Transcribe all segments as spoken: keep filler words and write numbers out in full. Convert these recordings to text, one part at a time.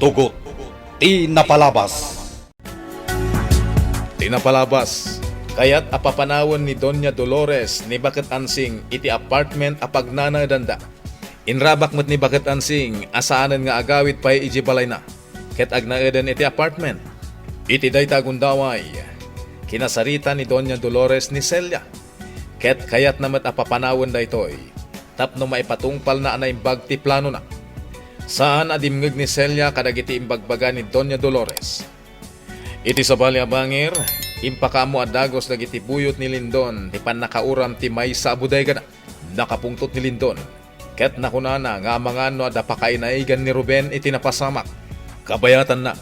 Tugot ti napalabas. Ti napalabas, kayat a papanawen ni Doña Dolores ni Baket Ansing iti apartment a pagnanaedanda. Inrabak met ni Baket Ansing a saanen nga agawid pay idiay balayna, ket agnaeden iti apartment. Iti dayta a gundaway, kinasarita ni Doña Dolores ni Celia, ket kayatna met a papanawen daytoy tapno maipatungpalna a naimbag ti planona. Saan a dimngeg ni Celia kadagiti imbagbaga ni Doña Dolores. Iti sabali a bangir, impakaammo a dagus dagiti buyot ni Lindon ti pannakauram ti maysa a bodegana. Nakapungtot ni Lindon, ket nakunana nga amangan no adda pakainaigan ni Ruben iti napasamak. Kabayatanna,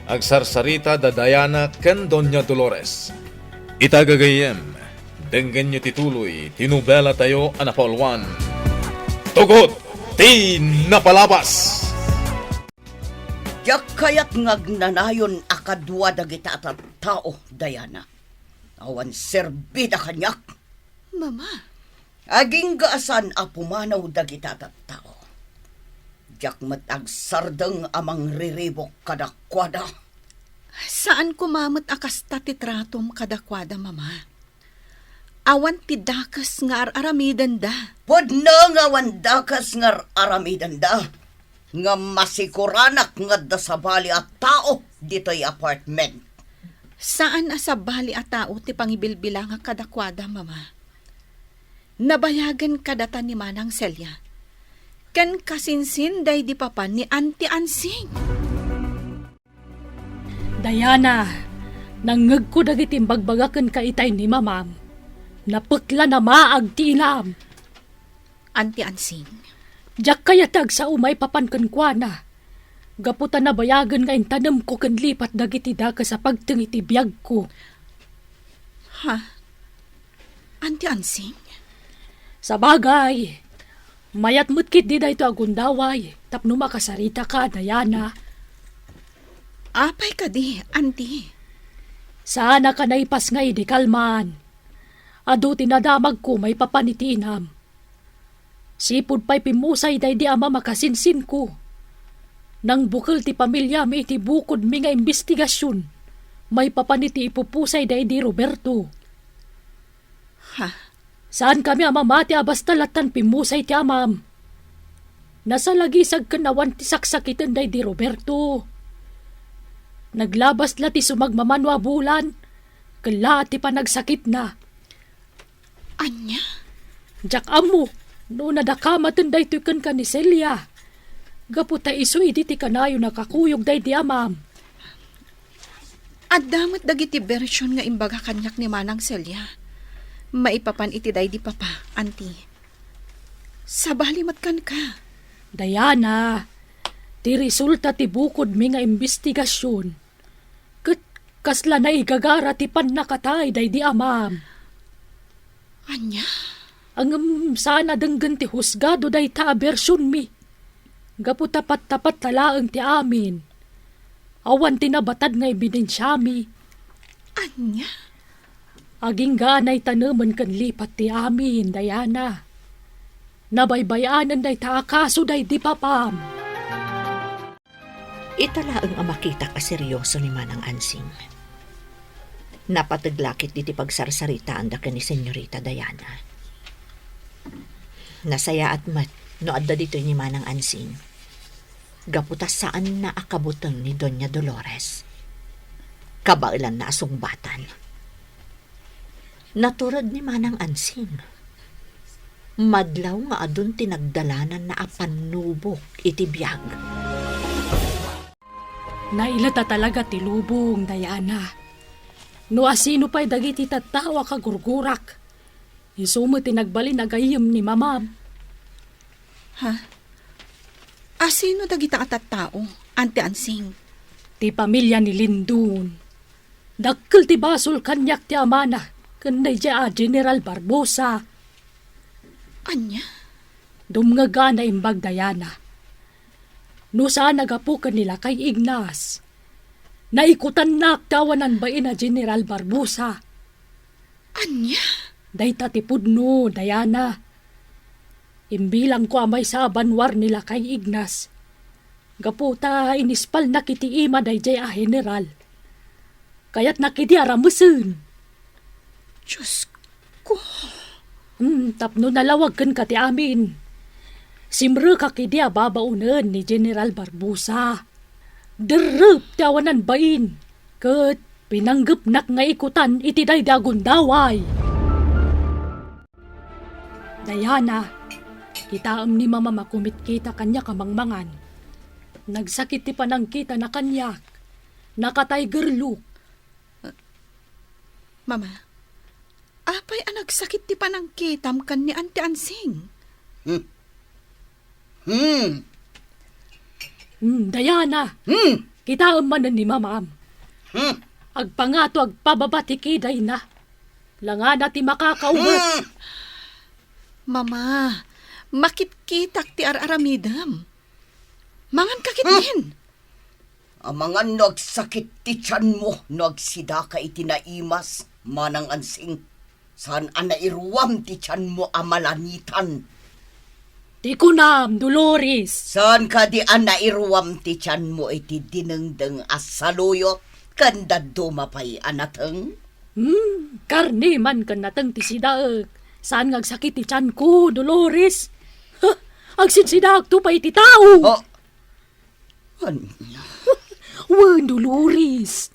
agsarsarita da Diana ken Doña Dolores. Ita gagayyem, denggenyo ti tuloy ti nobelatayo a napauluan, Tugot ti Napalabas! Diak kayat nga agnanayon a kadua dagita a tattao, Diana. Awan serbida kaniak. Mama. Agingga a saan a pumanaw dagita a tattao. Diak met agsardeng a mangriribuk kadakuada. Saan koma met a kasta ti tratom kadakuada, Mama. Awan ti dakes nga ar-aramidenda. Pudno nga awan dakes nga ar-aramidenda. Ngem masikuranak nga adda sabali a tao ditoy apartment. Saan a sabali a tao ti pangibilbilangak kadakuada, Mama. Nabayagen kadata ni Manang Celia ken kasinsin daydi papan ni Auntie Ansing. Diana, nangngegko dagiti imbagbaga kenka itay ni Mamam. Napekla, namaag ti ilam. Auntie Ansing. Diak kayat ti agsao maipapan kenkuana. Gapu ta nabayagen nga intanemko ken lipat dagiti dakes a pagteng iti biagko. Ha? Auntie Ansing? Sabagay, mayat met ketdi daytoy a gundaway tapno makasaritaka, Diana. Apay kadi, Auntie? Saanka naipasngay idi kalman. Adu ti nadamagko maipapan iti inam. Sipud pay pimmusay daydi amam a kasinsinko. Nangbukel ti pamiliami iti bukodmi nga imbestigasion maipapan iti ipupusay daydi Roberto. Ha? Saankami a mamati a basta lattan pimmusay ti amam. Nasalagisag ken awan ti saksakiten daydi Roberto. Naglabas la ti sumagmamano a bulan, ken la ti panagsakitna. Ania? Diak ammo no nadakamaten daytoy kenka ni Celia. Gapu ta isu idi ti kanayon a kakuyog daydi amam. Adda met dagiti version nga imbaga kaniak ni Manang Celia maipapan iti daydi papa, Auntie. Sabali met kenka. Diana, ti resulta ti bukodmi nga imbestigasion, ket kasla naigagara ti pannakatay daydi amam. Ania? Ngem saan a denggen ti husgado dayta a versionmi. Gapu ta patpat ta laeng ti amin. Awan ti nabatad nga ebidensiami. Ania? Agingga a naitanemen ken lipat ti amin, Diana. Nabaybay-anen dayta a kaso daydi papam. Ita laeng a makitak a serioso ni Manang Ansing. Napateg la ketdi ti pagsarsaritaanda ken ni Señorita Diana. Nasayaat met no adda ditoy ni Manang Ansing, gapu ta saanna a kabuteng ni Doña Dolores. Kabaelanna a sungbatan. Naturod ni Manang Ansing. Madlaw nga adun ti nagdalananna a pannubok iti biag. Naileta talaga ti lubong, Diana. No asino pay dagiti tattao a kagurgurak, isu met ti nagbalin a gayyem ni mamam. Ha? Asino dagita a tattao, Auntie Ansing? Ti pamilia ni Lindon. Dakkel ti basol kaniak ti amana ken daydiay a General Barbosa. Ania? Dumngeg a naimbag, Diana. No saan a gapu ken ni Lakay Ignas, naikutannak ti awanan bain a General Barbosa. Ania? Dayta ti pudno, Diana. Imbilangko a maysa a banwar ni Lakay Ignas. Gapu ta inispalnak iti ima daydiay a general. Kayatnak idi a ramesen. Diosko. Hmm, tapno nalawag kenka ti amin. Simrekak idi a babaonen ni General Barbosa. Derrep ti awanan bain, ket pinanggepnak nga ikutan iti daydi a gundaway. Diana, kitaem ni Mamam a kumitkita kaniak a mangmangan. Nagsakit ti panangkitana kaniak. Naka-tiger look. Mama, apay a nagsakit ti panangkitam ken ni Auntie Ansing? Hmm. Hmm. Hmm, Diana, Hmm. kitaem manen ni Mamam. Hmm. Agpangato agpababa ti kidayna. Langana ti makakaumet. Hmm. Mama, makitkitak ti ar-aramidem. Mangan ka ketdin. Hmm. Amangan no agsakit ti tianmo no agsidaka iti naimas, Manang Ansing. Saan a nairuam ti tianmo a malanitan. Ti kunam, Dolores. Saan kadi a nairuam ti tianmo iti dinengdeng a saluyot ken dadduma pay a nateng? Hmm, karne man ken nateng ti sidaek. Saan nga agsakit ti tianko, Dolores? Huh, agsinsidaakto pay iti tao. Oh. Ania? Wen, Dolores.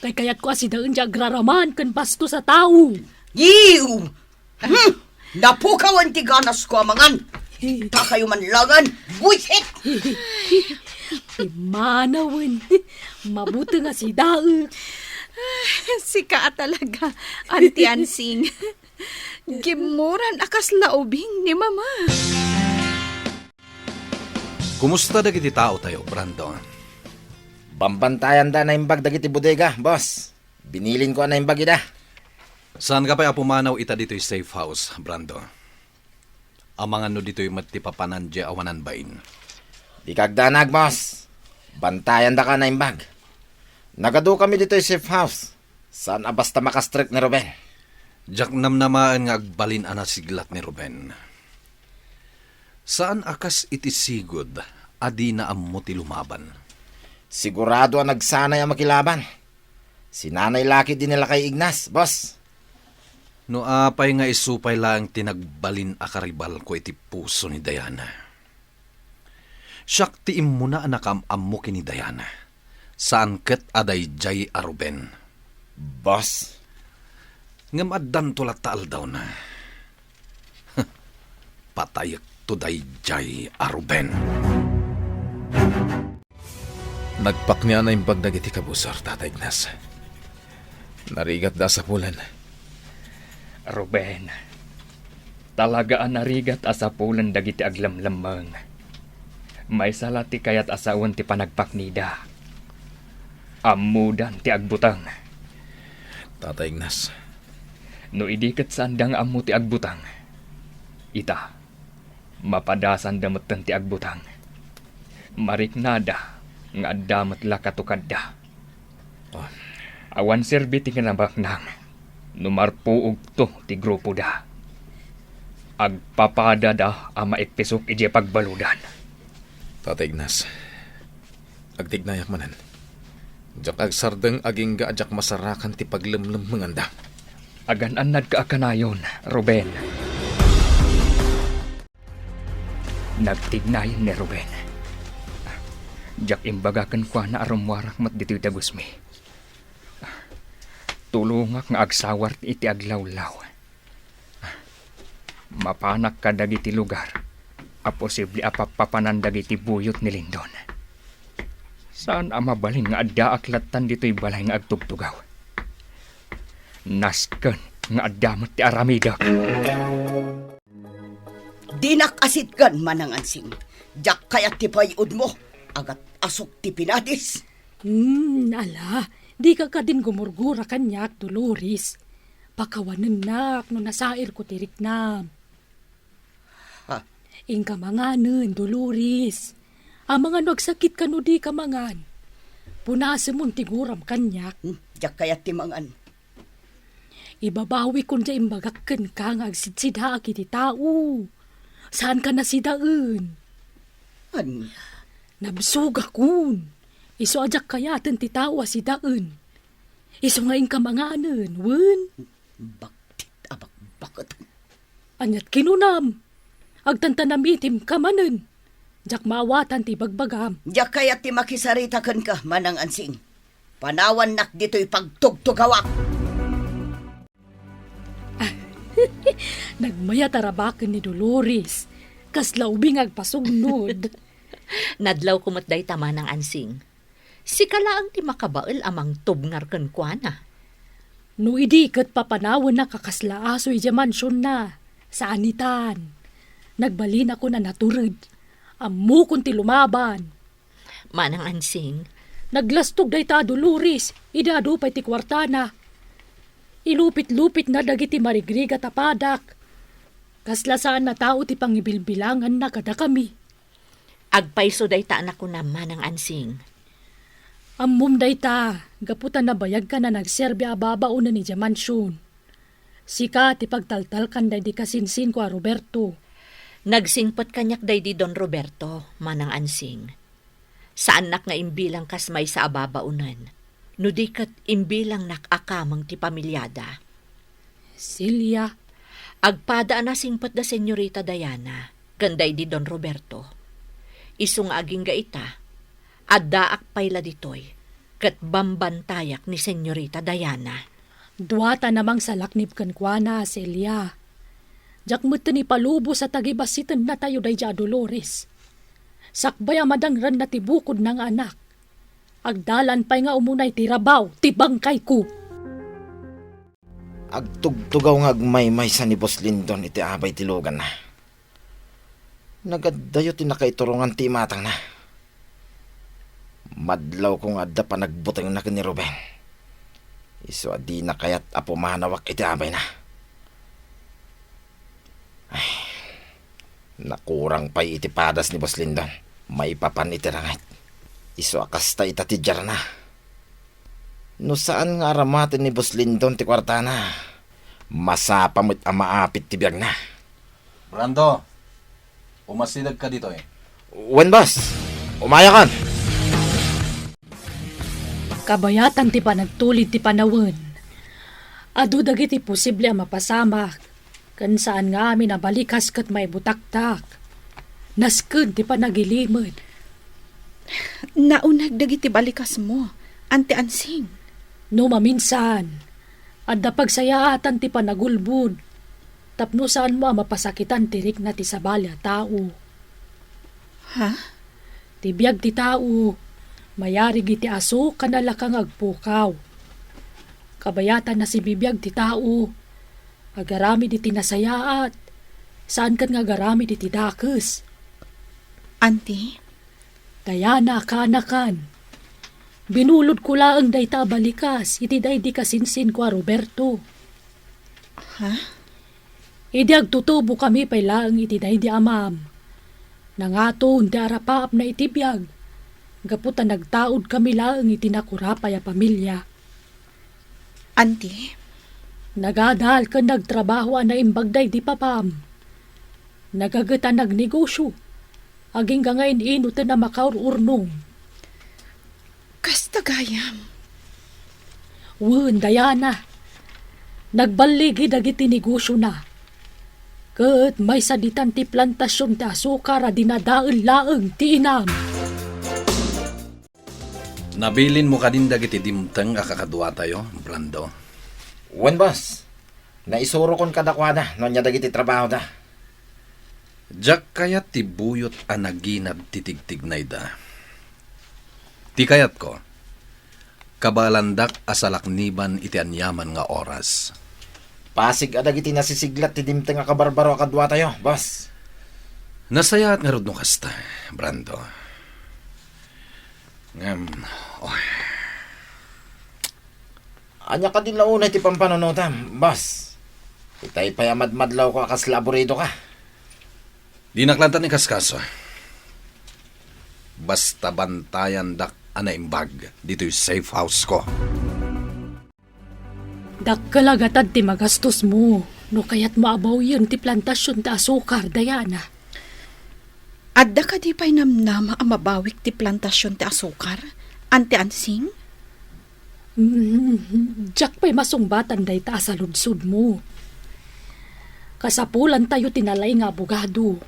Kaykayatko a sidaen ti agraraman ken bastos a tao. Ew! Hmm. Napukawan ti ganasko a mangan. Takayo man langen, buisit! Immanawen. Mabuteng a sidaek. Sika a talaga, Auntie Ansing. Gimmuran a kasla ubing ni Mama. Kumusta dagiti taotayo, Brando? Bambantayan da naimbag dagiti bodega, boss. Binilinko a naimbag ida. Saanka pay a pumanaw ita ditoy safe house, Brando? Amangan no ditoy met ti papanan diay awanan bain. Dika agdanag, boss. Bantayan daka a naimbag. Nagadukami ditoy safe house. Saan a basta makastrek ni Ruben. Diak namnamaen nga agbalin a nasiglat ni Ruben. Saan a kas iti sigud a dina ammo ti lumaban. Sigurado a nagsanay a makilaban. Si Nanay Laki di ni Lakay Ignas, boss. No apay nga isu pay laeng ti nagbalin a karibalko iti puso ni Diana. Siak ti immuna a nakaam-ammo ken ni Diana. Saan ket a daydiay a Ruben. Boss? Ngem addanto latta aldawna. Patayekto daydiay a Ruben. Nagpakni a naimbag dagiti kabusor, Tata Ignas. Narigatda a sapulen. Ruben, talaga a narigat a sapulen dagiti aglemlemmeng. Maysa la ti kayat a sawen ti panagpaknida. Ammodan ti agbuteng. Tata Ignas. No idi ket saanda nga ammo ti agbuteng, ita, mapadasanda metten ti agbuteng. Mariknada nga adda met la katukadda. Oh. Awan serbi ti kinabaknang no marpuogto ti grupoda. Agpapadada a maippisok idiay pagbaludan. Tata Ignas, agtignayak manen. Diak agsardeng agingga a diak masarakan ti paglemlemmenganda. Agan-annadka a kanayon, Ruben. Nagtignayen ni Ruben. Diak imbaga kenkuana a rummuarak met ditoy dagusmi. Tulongak nga agsawar iti aglawlaw. Mapanak kadagiti lugar a posible a pappapanan dagiti buyot ni Lindon. Saan a mabalin nga addaak lattan ditoy balay nga agtugtugaw. Nasken nga adda met ti aramidek. Dinak asitgan, Manang Ansing. Diak kayat ti pay-odmo. Agat-asok ti pinadis. Hmm, ala, dika kadin gumurgura kaniak, Dolores. Pakawanennak no nasairko ti riknam. Ha? Inka manganen, Dolores. Amangan no agsakitka no dika mangan. Punasemon ti guram kaniak. Hmm, diak kayat ti mangan. Ibabawikon diay imbagak kenka nga agsidsidaak iti tao. Saanka nasidaen. Ania? Nabsogakon. Isu a diak kayaten ti tao a sidaen. Isu nga inka manganen, wen? Baktit a bakbaket. Aniat kinunam? Agtantanamitmka manen. Diak maawatan ti ibagbagam. Diak kayat ti makisarita kenka, Manang Ansing. Panawannak ditoy pagtugtugawak. Nagmayat a rabaken ni Dolores. Kasla ubing agpasugnod. Nadlawko met dayta, Manang Ansing. Sika laeng ti makabael a mangtubngar kenkuana. No idi ket papanawennak a kasla aso idiay mansionna, saanitan. Nagbalinakon a natured. Ammokon ti lumaban. Manang Ansing. Naglastog dayta a Dolores, idi adu pay ti kuartana. Ilupit-lupitna dagiti marigrigat a padak. Kasla saan a tao ti pangibilbilanganna kadakami. Agpayso dayta a nakunam, Manang Ansing. Ammom dayta, gapu ta nabayagkan a nagserbi a babaonen idiay mansion. Sika ti pagtaltalkan daydi kasinsinko a Roberto. Nagsingpet kaniak daydi Don Roberto, Manang Ansing. Saannak nga imbilang kas maysa a babaonen, no di ket imbilangnak a kameng ti pamiliada. Celia. Agpada a nasingpet da Senyorita Diana ken daydi Don Roberto. Isu nga agingga ita, addaak pay la ditoy, ket bambantayak ni Senyorita Diana. Duata a mangsalaknib kenkuana, Celia. Diak metten ipalubos a tagibassitennatayo daydiay a Dolores. Sakbay a madangrenna ti bukodna nga anak, agdalan pay nga umunay ti rabaw ti bangkayko. Agtugtugaw nga agmaymaysa ni Boss Lindon iti abay ti luganna. Nagaddayo ti nakaiturongan ti imatangna. Madlawko nga adda panagbutengna ken ni Ruben. Isu a dina kayat a pumanawak iti abayna. Ay, nakurang pay iti padas ni Boss Lindon. Maipapan iti rangit. Isu a kasta ita ti diarna. No saan nga aramaten ni Boss Lindon ti kuartana, masapa met a maapit ti biagna. Brando, umasidegka ditoy. Wen, boss. Umayakon. Kabayatan ti panagtulid ti panawen. Adu dagiti posible a mapasamak, ken saan nga amin a balikas ket maibutaktak. Nasken ti panagilimed. Nauneg dagiti balikasmo, Auntie Ansing. No maminsan, adda pagsayaatan ti panagulbod, tapno saanmo a mapasakitan ti rikna ti sabali a tao. Ha? Ti biag ti tao, mayarig iti aso ken alaka nga agpukaw. Kabayatan a sibibiag ti tao, agaramid iti nasayaat, saan ket nga agaramid iti dakes. Auntie? Diana, kaanakan. Binulodko laeng dayta a balikas iti daydi kasinsinko a Roberto. Ha? Idi agtutubokami pay laeng iti daydi amam, nangaton ti arapaapna iti biag, gapu ta nagtaudkami laeng iti nakurapay a pamilia. Auntie? Nagadal ken nagtrabaho a naimbag daydi papam. Nagaget a nagnegosio. Agingga nga in-inoten a makaur-urnong. Kasta gayam? Wen, Diana. Nagballigi dagiti negosiona. Ket maysa ditan ti plantasion ti asukar a dinadael laeng ti inam. Nabilinmo kadin dagiti dimteng a kakaduatayo, Brando? Wen, boss. Naisurokon kadakuada no ania dagiti trabahoda. Diak kayat ti buyot a naginad ti tigtignayda. Ti kayatko, kabaelandak a salakniban iti aniaman nga oras. Pasig a dagiti nasisiglat ti dimteng a kabarbaro a kaduatayo, boss. Nasayaat ngarud no kasta, Brando. Ngem, oh. Ania kadi la unay ti pampanunotam, boss? Itay pay a madmadlawko a kasla aburidoka. Dinak laeng ikaskaso. Basta bantayandak a naimbag ditoy safe house ko. Dakkel a gatad ti magastosmo no kayatmo a bawien ti plantasion ti asukar, Diana. Adda kadi pay namnama a mabawik ti plantasion ti asukar, Ante Ansing? Mm, diak pay masungbatan dayta a saludsodmo. Kasapulantayo ti nalaing nga abogado.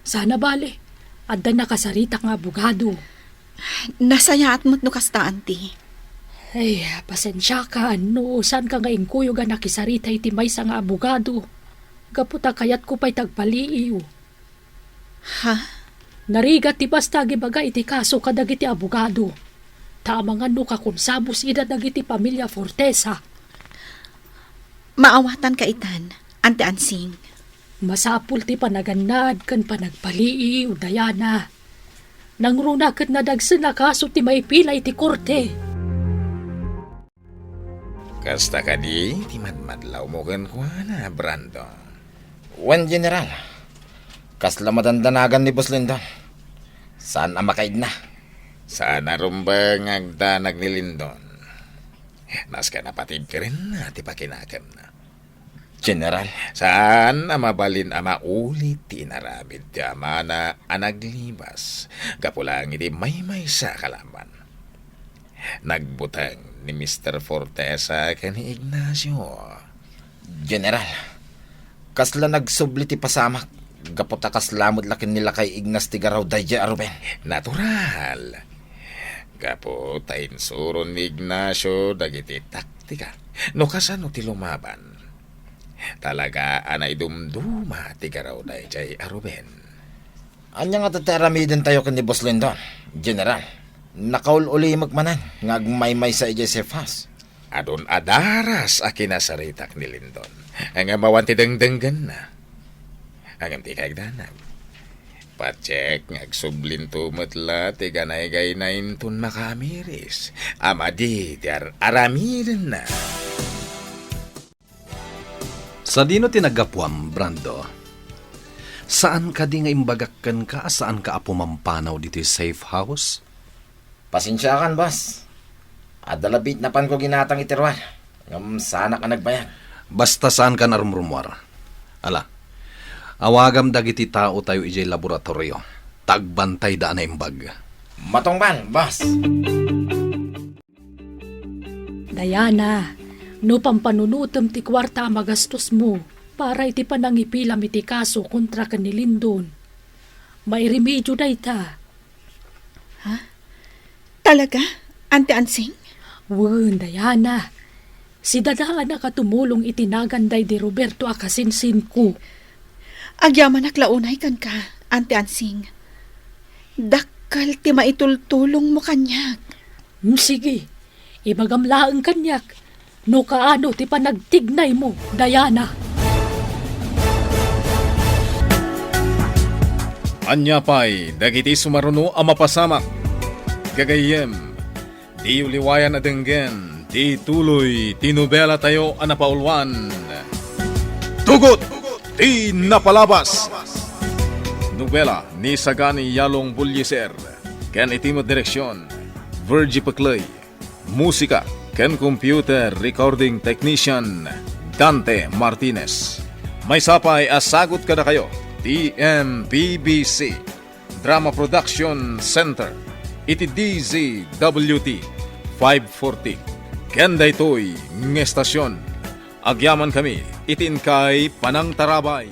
Sana bale, adda nakasaritak nga abogado. Nasayaat met no kasta, Auntie. Ay, pasensiakan no saanka nga inkuyog a nakisarita iti maysa nga abogado. Gapu ta kayatko pay ti agpaliiyo. Ha? Narigat ti basta agibaga iti kaso kadagiti abogado. Ta amangan no kakonsabos ida dagiti pamilia Fortesa. Maawatanka itan, Ante Ansing. Masapul ti panagannaad ken panagpalii, Diana. Nangruna ket nadagsen a kaso ti maipila iti korte. Kasta kadi ti madmadlawmo kenkuana, Brando? Wen, General. Kasla madandanagan ni Boss Lindon. Saan a makaidna. Saan a rumbeng nga agdanag ni Lindon. Nasken a patibkerenna ti pakinakenna. General. Saan a mabalin a maulit ti inaramid ti amana a naglibas gapu laeng iti maymaysa a kalaban. Nagbuteng ni Mister Fortesa ken ni Ignacio. General, kasla nagsubli ti pasamak gapu ta kasla met la ken ni Lakay Ignas ti garaw daydiay a Ruben. Natural. Gapu ta insuron ni Ignacio dagiti taktika no kasano ti lumaban. Talaga a naidumduma ti garaw daydiay a Ruben. Ania ngata ti aramidentayo ken ni Boss Lindon, General? Nakaul-ulimek manen nga agmaymaysa idiay safe house. Adun a daras a kinasaritak ni Lindon. Ngem awan ti dengdenggenna. Ngem ti kaigdanag. Patiek nga agsublinto met la ti ganaygayna inton makaamiris a madi ti ar-, aramidenna. Sadino ti naggapuam, Brando? Saan kadi nga imbagak kenka a saanka a pumampanaw ditoy safe house? Pasensiakan, boss. Adda la biit napanko ginatang iti ruar, ngem saanak a nagbayag. Basta saankan a rumrumuar. Ala, awagam dagiti taotayo idiay laboratorio. Ta agbantayda a naimbag. Matungpal, boss. Diana, no pampanunotem ti kuarta a magastosmo para iti panangipilam iti kaso kontra ken ni Lindon, mairemedio dayta. Ha? Talaga, Ante Ansing? Wen, Diana. Si Dadaanak a tumulong iti nagan daydi Roberto a kasinsinko. Agyamanak la unay kenka, Ante Ansing. Dakkel ti maitultulongmo kaniak. Mm, sige, ibagam laeng kaniak no kaano ti panagtignaymo, Diana. Ania pay dagiti sumaruno a mapasamak? Gagayyem, diyo liwayan a denggen ti tuloy ti nobelatayo a napauluan, Tugot ti Napalabas. Nobela ni Sagani Yalong Bullieser ken iti met direksion, Virgie Pecley. Musika ken computer recording technician, Dante Martinez. Maysa pay a sagut kadakayo ti M P B C Drama Production Center iti D Z W T five forty. Ken daytoy nga estasion, agyamankami iti inkay panangtarabay.